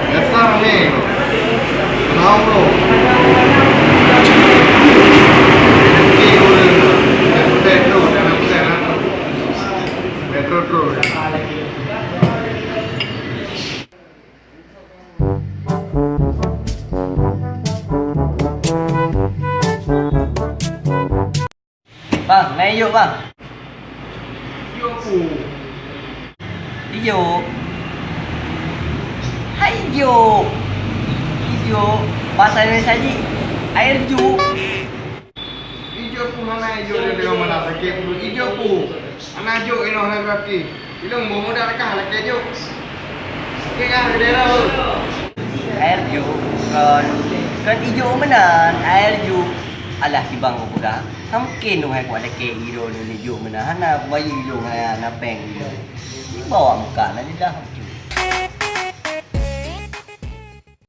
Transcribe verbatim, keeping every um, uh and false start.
Biasa ramé. Tahu tu. Rezeki ureueng. Peuteh tu, jangan peuteh lah. Metro terus. Bang, na ijôk, bang. Ijôk peue? Ijôk. Hai ijôk. Ijôk. Bahasa Indonesia jih, air ju. Ijôk peue hana ijôk, dia dengan mana sakit perut. Ijôk peue? Hana jôk inoe hana berarti. Ilong boh muda lekah lakée jôk. Oke kah, ke daerah tu? Air ju, kon, kon ijôk meunan, air ju. Alah, si bang kupeugah, ha mungken dong hai kuat lakée iro ni ijôk meunan. Hana kubayeue ilong, hana, hana péng ilong. Ibawa muka na lidah.